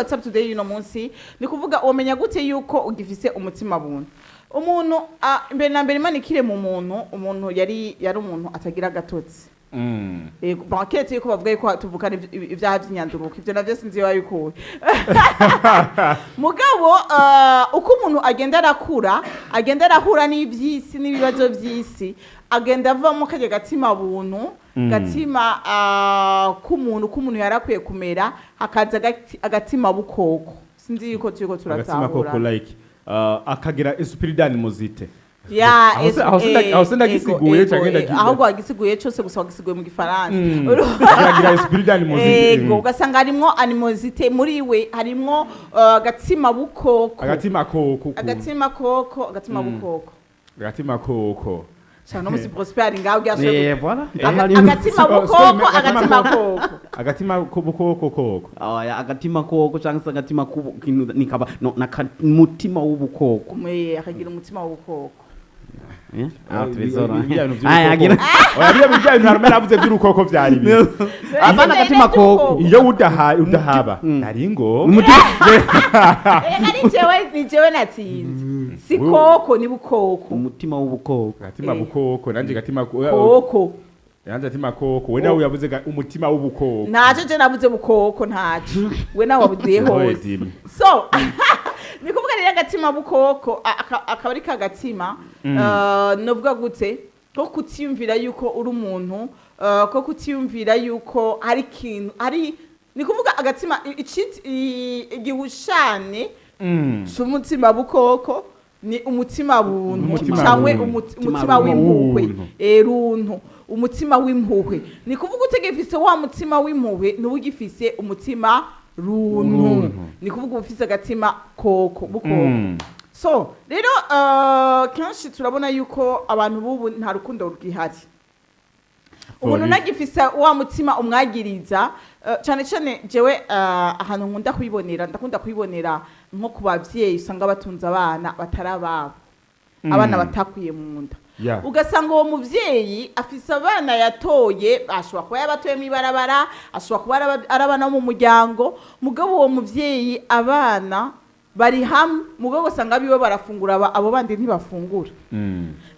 WhatsApp Today y'uno munsi ni kuvuga: womenya gute yuko ugifise umutima buntu? Umuntu, mbere na mbere, Imana ikire mu muntu, umuntu yari umuntu atagira agatotsi. Yego, bon, keretse yuko bavuga yuko tuvukana ibyaha by'inyanduruko, ivyo navyo sinzi iyo babikuye. Mugabo uko umuntu agenda arakura, agenda arahura n'ivy'isi n'ibibazo vy'isi, agenda avamo karya gatima buntu, gatima k'umuntu yarakwiye kumera, hakaza agatima bukoko. Sinzi yuko turiko Agatsima turatahura. koko, like akagira esprit d'animosité. Ya. Aho se ndagisiguye canke Ahubwo wagisiguye cose, gusa wagisiguye mu Gifaransa. Akagira esprit d'animosité. Ego, ugasanga harimwo animosité muri we, harimwo agatsima bukoko. Agatima koko. Agatsima koko, agatsima bukoko. Agatima koko. Cyane no musi Prosper ari ngaho byashoboye. Voilà. Agatsima bukoko, agatsima koko. Agatima ko bukoko koko. Oya, agatima koko cyangwa se agatima kubu kintu nikaba no naka mutima w'ubukoko. Akagira umutima w'ubukoko. Eh? Ah, Trésor. Ibya bintu Ah, agira by'urukoko. Oya, biriya bintu Harumena yavuze by'urukoko vyari ibi. Apana agatima koko. Iyo udahaba nari ngo Ari jewe, ni jewe natsinze, si koko, ni bukoko. Umutima w'ubukoko. Agatima bukoko, nanje gatima Koko. Nanje agatima koko. We nawe yavuze umutima w'ubukoko. Ntaco, je navuze bukoko, ntaco, we nawe wabuziye Oye, hose. Dimi. So ni kuvuga rero agatima bukoko akaba ari kagatima, novuga gute, ko kutiyumvira yuko uri umuntu, ko kutiyumvira yuko hari ikintu hari, ni kuvuga agatima igihushane c'umutima bukoko ni umutima buntu Umutima cyangwa buntu. umutima w'impuhwe. Buntu. Runtu, umutima w'impuhwe. Ni kuvuga utagifise wa mutima w'impuhwe, ntuba ugifise umutima runtu. Runtu. Ni kuvuga uba ufise agatima koko, bukoko. So rero kenshi turabona yuko abantu b'ubu nta rukundo rugihari. Umuntu For nagifise wa mutima umwagiriza, cyane cyane jewe ahantu nkunda kwibonera, ndakunda kwibonera nko ku bavyeyi usanga batunze abana batari ababo, abana batakwiye mu nda. Ugasanga uwo muvyeyi afise abana yatoye, ashobora kuba yabatoye mw'ibarabara, ashobora kuba ari abana bo mu muryango, mugabo uwo muvyeyi abana bari hamwe, mugabo usanga biwe barafungura, abo bandi ntibafungura.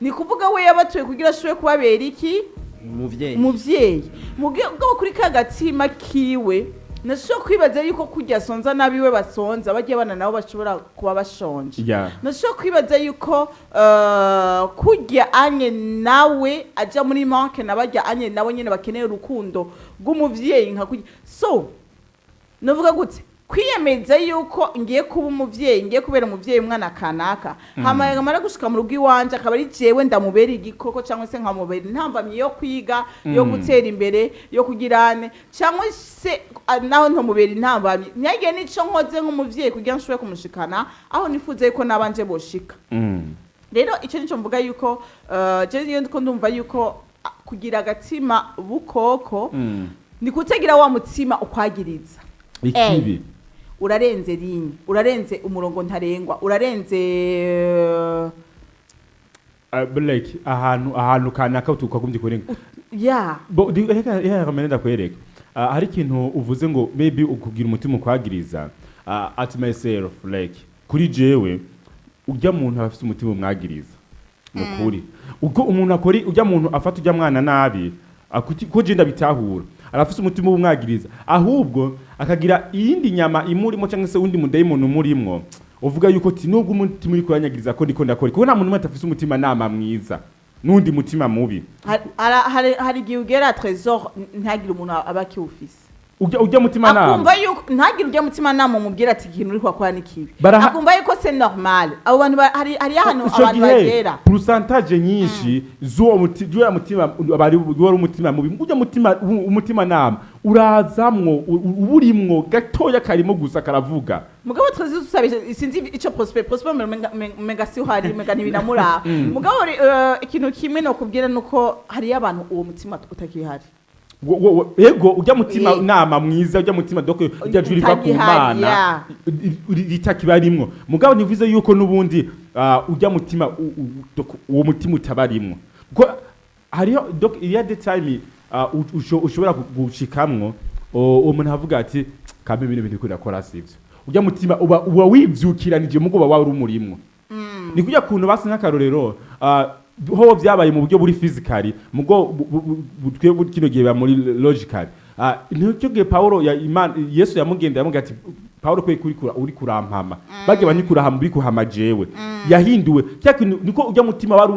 Ni kuvuga we yabatoye kugira ashobore kubabera iki? Umuvyeyi. Umuvyeyi. Mugabo kuri ka gatima kiwe nashobora kwibaza yuko kurya asonza n'abiwe basonza, bagiye abana nabo bashobora kuba bashonje. Nashobora kwibaza yuko kurya anye nawe aja muri manque, nabajya anye nabo nyene bakeneye urukundo rw'umuvyeyi nka kurya. So novuga gute, kwiyemeza yuko ngiye kuba umuvyeyi, ngiye kubera umuvyeyi umwana kanaka, hama yamara gushika mu rugo iwanje akaba ari jewe ndamubera igikoko, cyangwa se nkamubera intambamyi yo kwiga, yo gutera imbere, yo kugirane, cyangwa se naho ntomubera intambamyi, ntihagire n'ico nkoze nk'umuvyeyi kugira nshobore kumushikana aho nifuza yuko nabanje boshika. Rero icyo nico mvuga yuko je iyo ndiko ndumva yuko kugira agatima bukoko ni kutagira wa mutima ukwagiriza ikibi. Urarenze ligne, urarenze umurongo ntarengwa, urarenze Like ahantu kanaka tukagombye kurenga. Bo reka reka kamene ndakwereka. Hari ikintu uvuze ngo maybe ukugira umutima ukwagiriza. At myself, like kuri jewe, ujya muntu aba afise umutima umwagiriza nukuri. Ubwo umuntu akora, ujya muntu afata ujya mwana nabi, ko je ndabitahura, arafise umutima umwagiriza, ahubwo akagira iyindi nyama imurimo cyangwa se undi mudayimoni umurimwo uvuga yuko ti nubwo umutima uri kuranyagiriza ko ndiko ndakora, kuko nta muntu umwe atafise umutima nama mwiza n'undi mutima mubi. Hari igihe ugera, Trésor, ntagire umuntu aba akiwufise. Ujya mutima nama. Akumva yuko ntagire ujya mutima nama umubwira ati ikintu uri kwakora ni kibi. Akumva yuko c'est normal. Abo bantu hari ahantu Ico abantu gihe bagera. Pourcentage nyinshi z'uwo z'uwo mutima bari wari umutima mubi, ujya mutima umutima nama urazamwo uburimwo gatoya karimo gusa karavuga. Mugabo Trésor, tusabije, sinzi ico Prosper menga si uhari, menga ntibinamuraba. Mugabo ikintu kimwe nokubwira nuko hariyo abantu uwo mutima utakihari. Ego, ujya mutima nama mwiza, ujya mutima donc ujya juri riva ku Utagihari, Mana ritakibarimwo. Mugabo ntivuze yuko n'ubundi ujya mutima donc uwo mutima utabarimwo, kuko hariho donc il y a des time ushobora gushikamwo uwo muntu avuga ati Kambe bino bintu kurakora sivyo. Ujya mutima uba wivyukiranije, mugo wawe uri umurimwo. Ni kujya kuntu basi nk'akarorero, ho vyabaye mu buryo buri physically, mugo twe kino gihe ba muri logical. Nicyo gihe Paulo ya Imana, Yesu yamugendera, yamubwira ati: "Paulo, kwe kuri uri kurampama, bagiye banyikura uri kuhama jewe." Yahinduwe cya kintu, niko ujya mutima wari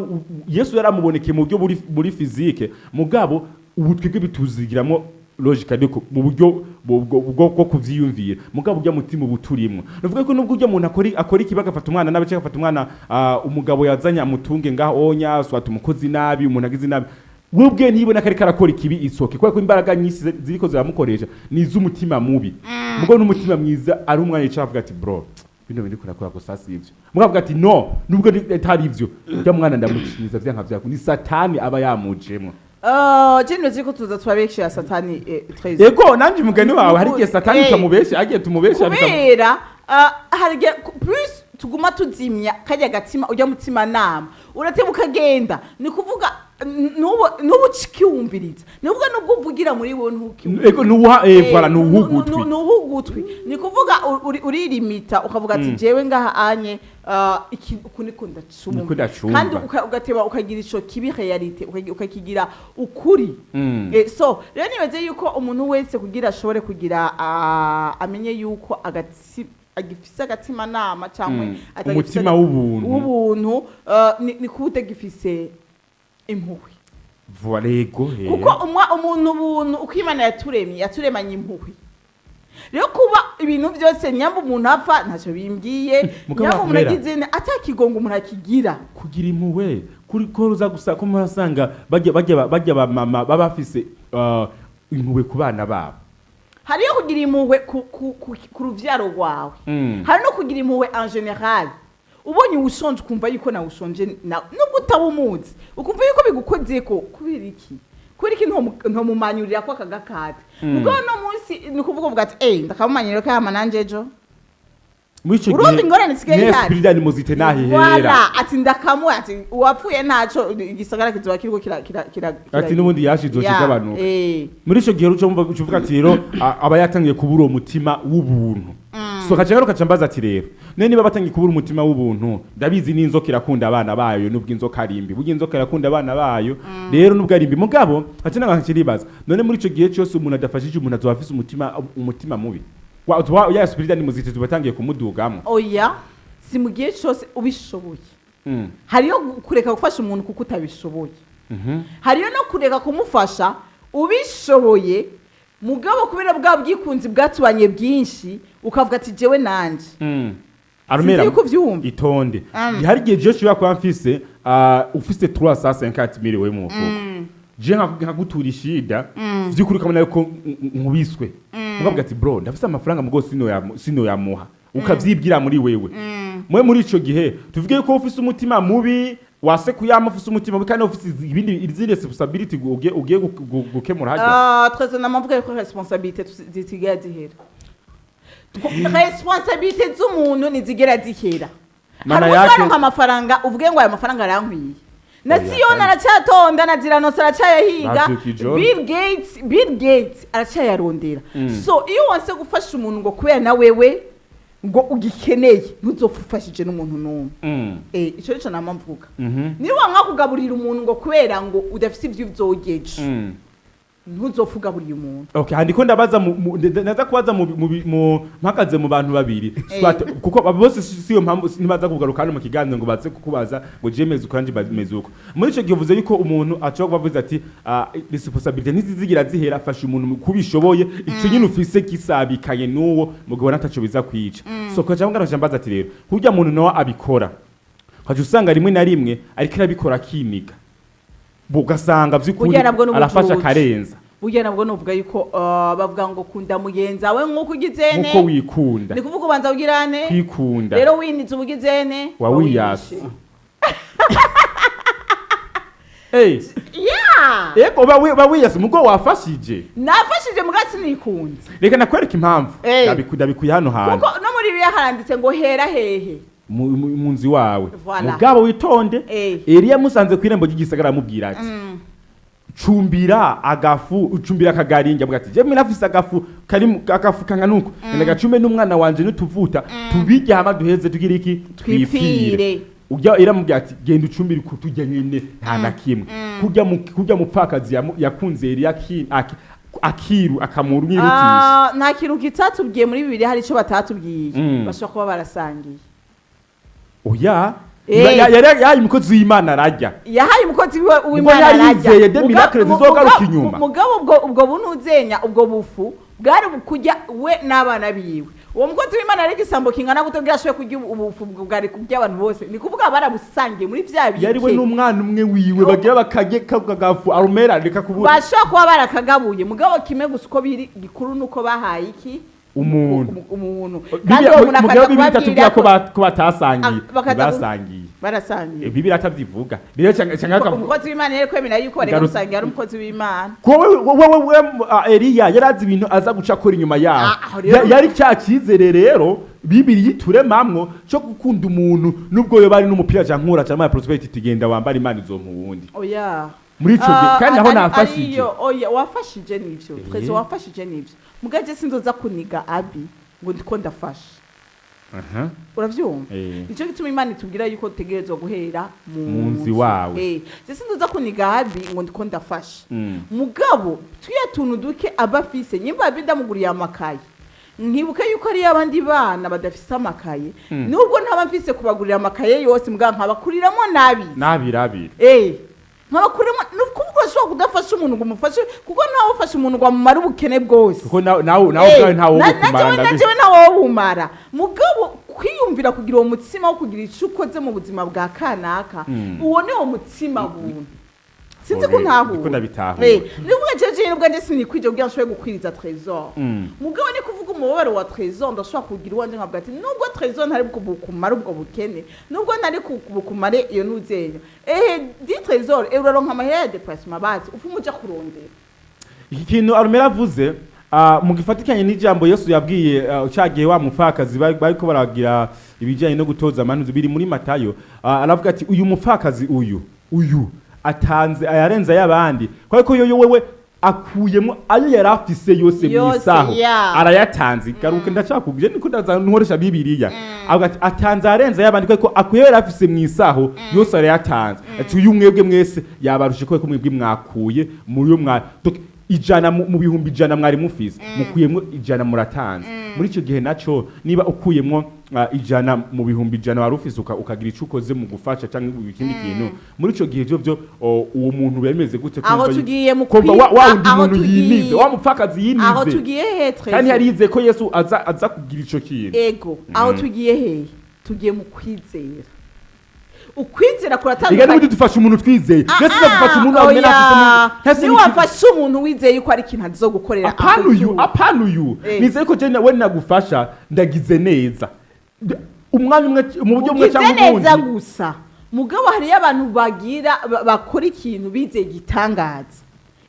Yesu yaramubonekeye mu buryo buri muri physique, mugabo ubu twebwe bituzigiramo logical ko mu buryo bwo kuvyiyumvira, mugabo ujya mutima ubu turimwo. Nuvuga ko nubwo ujya umuntu akora ikibi, agafata umwana nabi, cyangwa agafata umwana, umugabo yazanye amutunge ngaho onya, swata umukozi nabi, umuntu agize nabi, we ubwe ntibona ko ariko arakora ikibi, isoke kubera ko imbaraga nyinshi ziriko ziramukoresha ni iz'umutima mubi. Mugabo n'umutima mwiza ari umwanya yicara avuga ati: "Bro, bino bintu kurakora gusa si ivyo." Mugabo avuga ati: "No, nubwo atari ivyo, ujya mwana ndamuciza vyanka vyako, ni Satani aba yamujemwo." Je nibaze ko tuza turabeshya Satani, Trésor. Ego, nanje umugani wawe, hari igihe Satani utamubesha, agiye tumubesha. Kubera hari igihe plus tuguma tuzimya kajya gatima, ujya mutima nama urateba ukagenda. Ni kuvuga nubu ukiwumviriza, ni kuvuga nubwo uvugira muri wowe ntukiwumviriza. Ego, nuha, voilà, nuhugutwi. Nuhugutwi, ni kuvuga uririmita ukavuga ati: "Jewe ngaha anye, iki uku niko ndacumva." Niko ndacumva. Kandi ugateba ukagira ico kibi réalité, ukakigira ukuri. So rero nibaze yuko umuntu wese kugira ashobore kugira, amenye yuko agifise agatima nama cyangwa atagifise. Umutima w'ubuntu. W'ubuntu, ni kuba utagifise impuhwe. Voilà, ego. Kuko umuntu ubuntu uko Imana yaturemye, yaturemanye impuhwe. Rero kuba ibintu byose, nyamba umuntu apfa ntacyo bimbwiye, Mugabo nyamba umuntu kubera- agize atakigonga umuntu akigira. Kugira impuhwe kuri ko uza gusa ko murasanga bajya ba mama baba bafise impuhwe ku bana babo. Hariyo kugira impuhwe ku ruvyaro rwawe, hari no kugira impuhwe en général. Ubonye uwushonje ukumva yuko nawe ushonje, nubwo utaba umuzi, ukumva yuko bigukozeko. Kubera iki? Kubera iki ntomumanyurira ko aka gakate? Mugabo no munsi ni ukuvuga uvuga ati: "Eh, ndakamumanyurira ko yama nanje ejo." Muri ico Urumva ingorane isigaye ne ihari? esprit d'animosité nahihera. Voilà, ati ndakamuha, ati uwapfuye ntaco, igisagara kizoba kiriko kira. Ati n'ubundi yashizoca igabanuka. Muri ico gihe uca wumva, uca uvuga ati rero aba yatangiye kubura uwo mutima w'ubuntu. So kaca rero kaca mbaza ati: rero none niba batangiye kubura umutima w'ubuntu, ndabizi n'inzoka irakunda abana bayo, nubwo inzoka ari mbi, burya inzoka irakunda abana bayo rero nubwo ari mbi. Mugabo kaca nanga nkiribaza: none muri ico gihe cyose umuntu adafashije umuntu, azoba afise umutima mubi wa ya esprit d'animosité tubatangiye kumudugamo? Oya, si mu gihe cyose ubishoboye. Hariyo kureka gufasha umuntu kuko utabishoboye, hariyo no kureka kumufasha ubishoboye, mugabo kubera bwa bwikunzi bwatubanye bwinshi ukavuga ati: "Jewe nanje." Arumera. Sinzi yuko uvyumva. Itonde. Hari igihe je ushobora kuba mfise, ufise 350 mille we mu mufuko, je nkagutura ishida vy'ukuri, ukabona yuko nkubiswe, ukavuga ati: "Bro, ndafise amafaranga, mugo sino yamuha." Ukavyibwira muri wewe. Mwe muri ico gihe tuvuge yuko ufise umutima mubi wase kuyama, ufise umutima mubi kandi ufise ibindi, izindi responsibility ugiye gukemura hajya. Ah, très honnêtement, mvuga yuko responsabilité zitigera zihera. Responsabilité z'umuntu ntizigera zihera. Mana Hari yake- umuntu amafaranga, uvuge ngo aya mafaranga arankwiye, na Oya, Siyoni kandi- aracyatonda, na Ziranose aracyayahiga. Bavyuka ijoro. Bill Gates aracyayarondera. So iyo wanse gufasha umuntu ngo kubera na wewe ngo ugikeneye, ntuzopfa ufashije n'umuntu n'umwe. Ico nico nama mvuga. Niba wanga kugaburira umuntu ngo kubera ngo udafise ivyo uzogeje, ntuzopfa ugaburiye umuntu. Okay, handiko ndabaza ndaza kubaza mu mpagaze mu bantu babiri. Swat, kuko abo bose si yo mpamvu ntibaza kugaruka hano mu kiganiro ngo baze kukubaza ngo je meze uko, nanje meze uko. Muri ico gihe uvuze yuko umuntu ashobora kuba avuze ati: "Responsabilité ntizizigira zihera, fasha umuntu kubishoboye, ico nyine ufise kisabikaye n'uwo mugabo nataco biza kwica." So kaca ngara mbaza ati: rero kurya muntu nawe abikora, ukaca usanga rimwe na rimwe ariko arabikora akiniga, ugasanga vy'ukuri Burya nabwo n'ubujuju. arafasha akarenza. Burya nabwo nuvuga yuko bavuga ngo kunda mugenzi wawe nk'uko ugizene. Nkuko wikunda. Ni kuvuga ubanza ugirane. Kwikunda. Rero winize ubugizene. Wa wiyase. Hey, Yeah. ego, uba wiyase mugo wafashije. Nafashije muga sinikunze. Reka nakwereka impamvu. Ndabikuye hano hantu. Kuko no muri Bibiliya haranditse ngo hera hehe? Mu nzu iwawe. Voilà. Mugabo witonde. Eliya musanze ku irembo ry'igisagara, aramubwira ati: Cumbira agafu, ucumbira akagaringa, avuga ati: "Je nafise agafu kari agafu kangana uko, mm. Gacume n'umwana wanje n'utuvuta tubirye, hama duheze tugira iki? Twipfire." Ujya iramubwira ati: "Genda ucumbire kutujya nyine, nta na kimwe." Kurya mupfakazi yakunze Eliya akiru akamurwirutisha. Ah, nta kintu kitatubwiye muri Bibiliya. Hari ico batatubwiye. Bashobora kuba barasangiye. Oya. Yari yahaye umukozi w'Imana ararya. Yahaye umukozi w'Imana Yari ararya. yizeye des miracles zizogaruka inyuma. Mugabo ubwo bunuzenya, ubwo bufu bwari kurya we n'abana biwe. Uwo mukozi w'Imana yari igisambo kingana gute kugira ashobore kurya ubufu bwari kurya abantu bose? Ni kuvuga barabusangiye muri vya bike. Yari we n'umwana umwe wiwe, bagira bakarye kagafu. Arumera, reka kubura. Bashobora kuba barakagabuye, mugabo kimwe gusa uko biri gikuru nuko bahaye iki? Umuntu. Umuntu. Kandi uwo muntu mugabo akaza Bibiliya itatubwira ko kubabwira ko batasangiye. Ah, Basangiye. Barasangiye. Bibiliya atavyivuga rero, canke Umukozi w'Imana yari kwemera yuko bareka gusangira ari umukozi w'Imana. Wowe, Eliya yarazi ibintu aza guca akora inyuma yaho. Ah, aho rero- Yari cya cyizere rero Bibiri yituremamwo cyo gukunda umuntu, nubwo yoba ari n'umupira canke nkura canke prosperity, tugenda wambara, Imana izompa uwundi. Oya. Muri ico gihe Ah, kandi aho nafashije. Ariyo, oya, wafashije nivyo. Twese wafashije nivyo, mugaje sinzoza kuniga abi ngo ndiko ndafasha. Uravyumva? Eh. Nico gituma Imana itubwira yuko dutegerezwa guhera mu Mu nzu iwawe. Je sinzoza kuniga abi ngo ndiko ndafasha. Mugabo tuya tuntu duke aba afise, nyimba abi ndamuguriye amakaye, nkibuka yuko ariyo abandi bana badafise amakaye. Nubwo ntaba mfise kubagurira amakaye yose, mugabo nkabakuriramo nabi. Nabirabira. Nkabakuriramo. Ni ukuvuga urashobora kudafasha umuntu ngo umufashe, kuko ntawe ufasha umuntu ngo amumare ubukene bwose. Kuko nawe ubwawe ntawe wo kumara. Na Ndabizi. jewe ntawe wo bumara. Mugabo kwiyumvira kugira uwo mutsima wo kugira ico ukoze mu buzima bwa kanaka, uwo ni wo mutsima buntu. Sinzi ko Oye, ntahura. ndiko ndabitahura. Ni kuvuga jewe ubwanjye sinikwije kugira nshobore gukwiriza Trésor. Mugabo ni kuvuga umubabaro wa Trésor, ndashobora kugira uwanje nkavuga ati: "Nubwo Trésor ntari bukumare ubwo bukene, nubwo ntari bukumare iyo nuzenya, ehe di Trésor, uraronka amahera ya déplacement, bazi ufume uja kurondera." Iki kintu Arumera avuze, mu gifatikanye n'ijambo Yesu yabwiye cya gihe wa mupfakazi bariko baragira ibijyanye no gutoza amanuzi, biri muri Matayo, aravuga ati: "Uyu mupfakazi uyu atanze ayarenze ay'abandi, kubera yoyo wewe akuyemo ayo yari afise yose mu Yose, isaho, arayatanze." Garuka, ndacakubwiye, niko ndaza nkoresha Bibiliya. Avuga ati: "Atanze ayarenze ay'abandi kubera ko akuye yari afise mu isaho yose, arayatanze." Ati: "Uyu mwebwe mwese yabarushe kubera ko mwebwe mwakuye muri yo mwa Donc, 100 mu 100,000 mwari mufise, mukuyemwo 100 muratanze." Muri icyo gihe naco, niba ukuyemwo 100 mu 100,000 wari ufise, ukagira ico ukoze mu gufasha cyangwa ikindi kintu, muri ico gihe byo uwo muntu bemeze gute? Aho Kumva tugiye mu kumva wa wundi aho muntu yinize, wa mupfakazi aho yinize, tugiye he, kandi Trésor? yari yizeye ko Yesu aza kugira ico kintu. Ego, aho tugiye hehe? Tugiye mu kwizera. Ukwizera Reka kuratandukanye. n'ubundi dufasha umuntu twizeye. Ah, Mbese gufasha umuntu wamenya oya. afise ntase Niwafasha umuntu wizeye yuko hari ikintu azogukorera Apana aho uyu, zuba. apana uyu. Nizeye ko je we nagufasha ndagize neza. Umwanya umwe, mu buryo bumwe Ugize cyangwa neza ubundi. gusa, mugabo hariyo abantu bagira bakora ikintu bizeye igitangaza.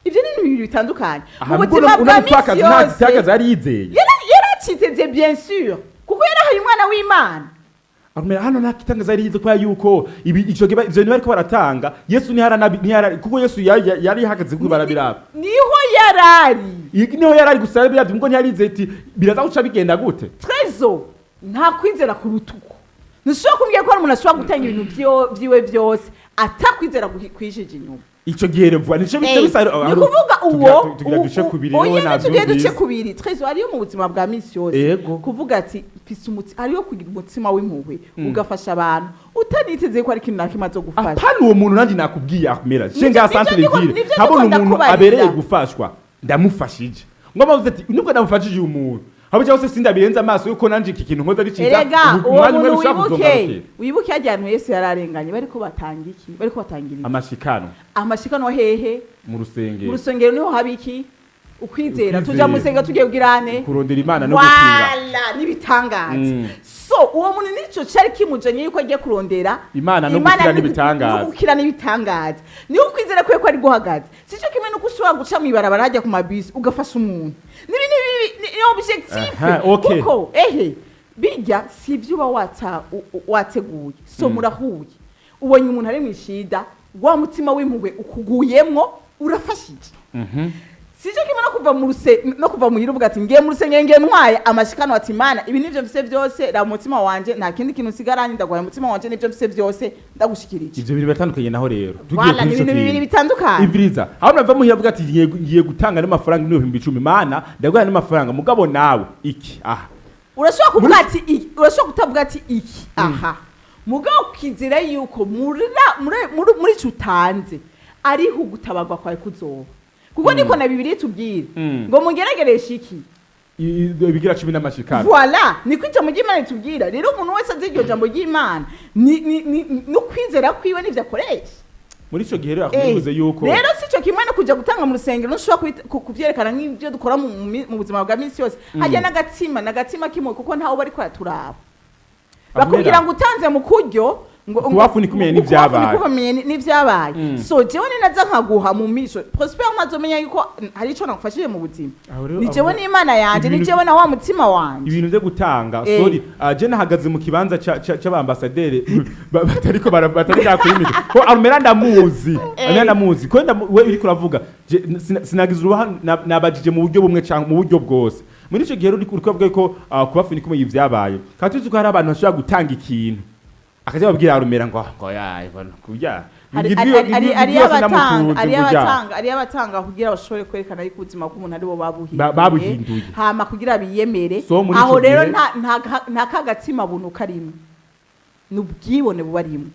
Ibyo ni ibintu bibiri bitandukanye Aha, mu ubwo buzima uno bwa mupfakazi misi nta yose. gitangaza yari yizeye. Yaraciteze bien sûr, kuko yarahaye umwana w'Imana. Arumera, hano nta gitangaza yari yizeye, kubera yuko ibi ico gihe ivyo bariko baratanga, Yesu ntihara, kuko Yesu yari yahagaze kuri barabiraba. Niho yarari. Niho yari ari gusa yarabirabye, ubwo ntiyari ati biraza guca bigenda gute. Trésor, nta kwizera ku rutugu. Ntushobora kumbwira ko hari umuntu ashobora gutanga ibintu vyiwe byose atakwizera kwishije inyuma. Ico gihe revuga nico bice bisa. Ni kuvuga uwo Tugira duce kubiri. Oya, Rero ntitugiye duce navyumvise. kubiri, Trésor. Ariyo mu buzima bwa misi yose. Kuvuga ati mfise umutsi, ariyo kugira umutima w'impuhwe, ugafasha abantu utaniteze ko ari ikintu na kimwe azogufasha. Apana uwo muntu nanje nakubwiye, akumera shenga ya centre ville, Nivyo nkabona ndiko umuntu ndakubarira. abereye gufashwa, ndamufashije, ngo bavuze ati: "Nubwo ndamufashije uyu muntu, habo cyangwa se sindabirenze amaso yuko nanje iki kintu nkoze ari cyiza, Erega uwo umwanya umwe muntu, bishobora wibuke, kuzongarukira." wibuke hajya ahantu Yesu yararenganye, bariko batanga iki? Bariko batangira iki? Amashikano. Amashikano hehe? Mu rusengero. Mu rusengero niho haba iki? Ukwizera. Ukwizera. Tuja mu rusengero tugiye kugirane? Kurondera Imana no gukira. Wala n'ibitangaza. So uwo muntu nico cari kimujanye yuko agiye kurondera Imana no gukira n'ibitangaza. No gukira n'ibitangaza. Niho ukwizera kwe ko ari guhagaze. Sico kimwe nuko ushobora guca mw'ibarabara hajya ku mabisi ugafasha umuntu. Nibi ni objectif. Aha, okay. Kuko ehe bijya si ibyo uba wateguye. So murahuye, ubonye umuntu ari mu ishida, wa mutima w'impuhwe ukuguyemwo. Urafashije. Sicyo kimwe no kuva mu ruse no kuva muhira uvuga ati: "Ngiye mu rusengero, ngiye ntwaye amashikano." Ati: "Mana, ibi nivyo mfise byose, raba umutima wanje, nta kindi kintu usigaranye, ndaguhaye umutima wanje n'ivyo mfise byose, ndagushikirije." Ivyo bintu biratandukanye naho rero. Tugiye Voilà, kuri ni ico ibintu bibiri kintu. bitandukanye. Iviriza aho nava muhira avuga ati: Ngiye gutanga n'amafaranga 10,000, Mana, ndaguha n'amafaranga, mugabo nawe iki aha." Urashobora kuvuga ati urashobora kutavuga ati iki aha, mugabo ukizera yuko muri ico utanze ariho ugutabarwa kwawe kuzoba, kuko niko na Bibiliya itubwira ngo mugeragereshe iki? Ibigira cumi n'amashikano. Voilà, niko ijambo ry'Imana ritubwira. Rero umuntu wese azi iryo jambo ry'Imana ni no kwizera kwiwe n'ivyo akoresha. Muri ico gihe rero akubivuze yuko Rero si cyo kimwe no kuja gutanga mu rusengero. Ntushobora kuvyerekana nk'ivyo dukora mu buzima bwa minsi yose. Hajya n'agatsima kimwe, kuko ntawe bariko baraturaba bakubwira ngo utanze mu kuryo ngo Kubafu nikumenya n'ivyabaye. Kubafu n'ivyabaye. So jewe ninaza nkaguha mu misho, Prosper ntazomenya yuko hari ico nagufashije mu buzima. Aho rero Ni jewe n'Imana yanje, ni jewe na wa mutima wanje. Ibintu byo gutanga, sorry, je nahagaze mu kibanza c'abambasaderi batariko batari yakwimika ko Armera ndamuzi. Armera ndamuzi ko we uriko uravuga. Je sinagize uruha nabajije mu buryo bumwe canke mu buryo bwose. Muri ico gihe rero uriko uravuga ko kubafunika kumenya ivyabaye, kandi tuzi ko hari abantu bashobora gutanga ikintu akaja babwira Armera ngo yaye kurya. Ari abatanga kugira bashobore kwerekana yuko ubuzima bw'umuntu ari bo babuhinduye. Babuhinduye. Hama kugira biyemere. So, muri Aho ico rero nta kagatsima buntu karimo, ni ubwibone buba arimwo.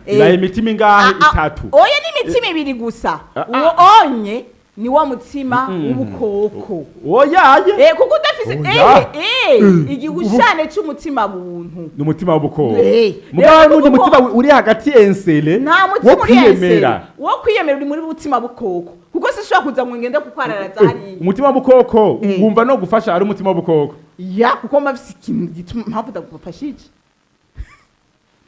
Ibaye imitima ingahe? Itatu. Oya, ni imitima ibiri gusa. Uwo onye ni wa mutima w'ubukoko. Oyaye. Kuko udafise Oya. Igishushanyo c'umutima buntu. Ni umutima w'ubukoko. Mugabo Rero n'undi kuko mutima uri hagati ensele nta mutima wo uri ensere kwiyemera. Wo kwiyemera uri muri mutima bukoko, kuko sinshobora kuza ngo ngende kukwararaza hariya. Umutima w'ubukoko. Wumva no gufasha ari umutima w'ubukoko. Ya, kuko mba mfise ikintu gituma mpamvu ndagufashije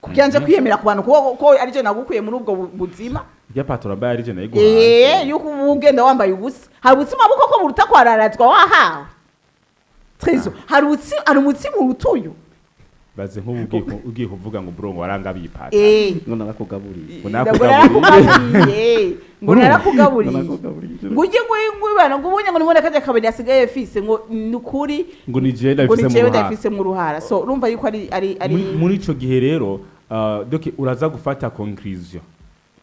kugira nje kwiyemera ku bantu, kuko ko aricyo nagukuye muri ubwo buzima. Rya patora baye ari je nayiguhaye. Yuko uba ugenda wambaye ubusa. Hari ubuzima bukoko buruta kwararazwa wahawe Trezo? Hari umutsima urutuyo? Baze nk'ubu ugiye kuvuga ngo bro, ngo warangabiye ipata. Ngo narakugaburiye. Ngo Ngo narakugaburiye. narakugaburiye, ngo Urumva? narakugaburiye. Narakugaburiye. Ngo ujye ngwibana ngo ubunye ngo nibone kajya kabari asigaye fise, ngo ni ukuri. Ngo ni jewe Ngo ni ndabifise mu jewe ruhara. ndabifise mu ruhara. So urumva yuko ari Muri ico gihe rero, donc uraza gufata conclusion,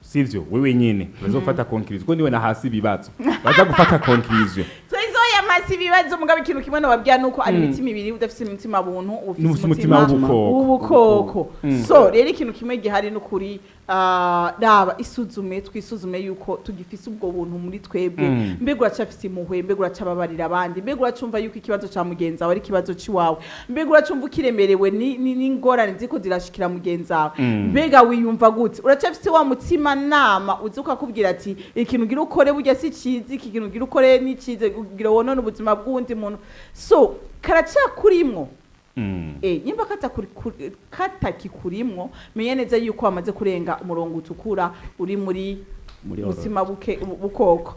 sivyo? Wewe nyene uraza gufata conclusion, kuko niwe na hasi ibibazo, uraza gufata conclusion. Twezo yamasi ibibazo. Mugabo ikintu kimwe nobabwira nuko ari imitima ibiri: udafise imitima buntu, ufise N'ufise umutima w'ubukoko. w'ubukoko. So rero ikintu kimwe gihari n'ukuri, raba, isuzume, twisuzume yuko tugifise ubwo buntu muri twebwe. Mbega uracafise impuhwe? Mbega uracababarira abandi? Mbega uracumva yuko ikibazo ca mugenzi wawe ari ikibazo c'iwawe? Mbega uracumva ukiremerewe n'ingorane ziko zirashikira mugenzi wawe? Mbega wiyumva gute? Uracafise wa mutima nama uzi ukakubwira ati: "Ikintu ugira ukore burya si ciza, iki kintu ugira ukore ni ciza, ugira wonone ubuzima bw'uwundi muntu"? So karacakurimwo? Nyimba katakikurimwo, menye neza yuko wamaze kurenga umurongo utukura, uri muri Muri buzima bukoko.